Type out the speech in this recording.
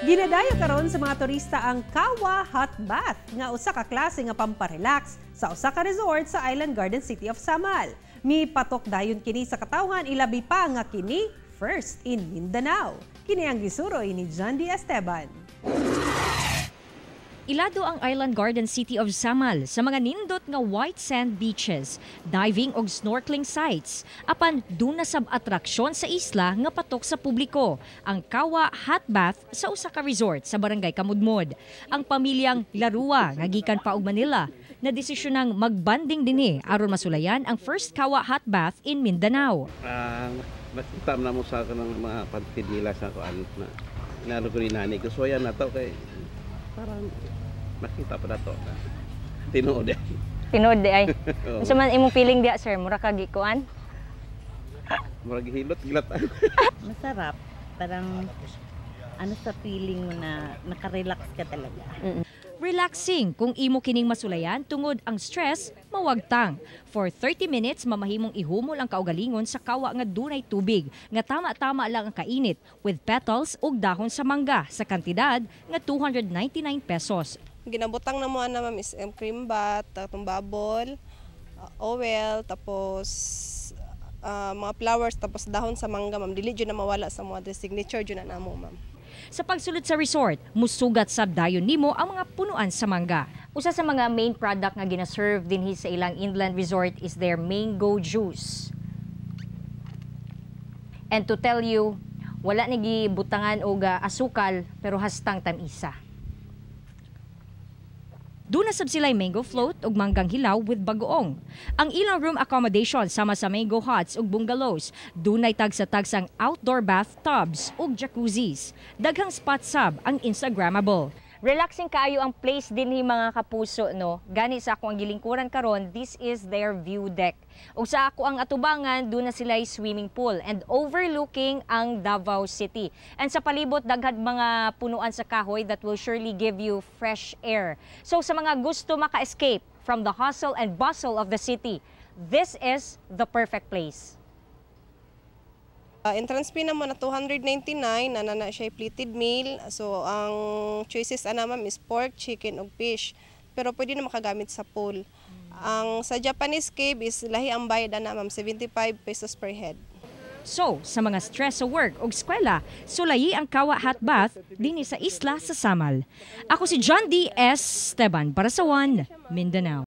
Ginadayo karon sa mga turista ang Kawa Hot Bath nga usa ka klase nga pamparelax sa usa ka resort sa Island Garden City of Samal. Mipatok dayon kini sa katawhan, ilabi pa nga kini first in Mindanao. Kini ang gisuroy ni John D. Esteban. Ilado ang Island Garden City of Samal sa mga nindot nga white sand beaches, diving og snorkeling sites. Apan duna sab atraksyon sa isla nga patok sa publiko, ang Kawa Hot Bath sa usa ka resort sa Barangay Kamudmod. Ang pamilyang Larua nga gikan pa og Manila na desisyonang magbanding dinhi aron masulayan ang first Kawa Hot Bath in Mindanao. Makita na mo sa kanang mga pantid nila sa kuan na inano ko ni nani ko, so yan na to kay parang makita pa na to na tinuod eh. Tinuod di ay. Oo. Unsa man imong feeling diya, sir? Mura ka gikuan? Murag hilot gilat. Masarap. Parang ano sa feeling mo na nakarelax ka talaga. Relaxing kung imo kining masulayan tungod ang stress mawagtang. For 30 minutes, mamahimong ihumol ang kaugalingon sa kawa nga dunay tubig nga tama-tama lang ang kainit with petals ug dahon sa mangga sa kantidad nga 299 pesos. Ginabutang na mo ana, ma'am, is cream bath, atong bubble, oil, tapos mga flowers, tapos dahon sa mangga, ma'am. Dili jud na mawala sa mga signature jud na namo, ma'am. Sa pagsulod sa resort, musugat sab dayon nimo ang mga punuan sa mangga. Usa sa mga main product nga gina-serve dinhi sa ilang inland resort is their mango juice. And to tell you, wala ni gibutangan og asukal pero hastang tamisa. Duna sab sila'y mango float ug manggang hilaw with bagoong. Ang ilang room accommodation sama sa mango huts ug bungalows, dunay tagsa-tagsang outdoor bathtubs ug jacuzzis. Daghang spot sab ang Instagrammable. Relaxing kaayo ang place dinhi, mga kapuso, no. Gani sa ako ang gilingkuran karon, this is their view deck. Ug sa ako ang atubangan, duna sila swimming pool and overlooking ang Davao City. And sa palibot, daghan mga punuan sa kahoy that will surely give you fresh air. So sa mga gusto maka-escape from the hustle and bustle of the city, this is the perfect place. Entrance fee namo na 299 na na siya plated meal. So ang choices ana, ma'am, is pork, chicken ug fish. Pero pwede na makagamit sa pool. Ang sa Japanese cave is lahi ang bayad ana, ma'am, 75 pesos per head. So, sa mga stress sa work o eskwela, sulayi ang Kawa Hot Bath dinhi sa isla sa Samal. Ako si John D. S. Esteban para sa One Mindanao.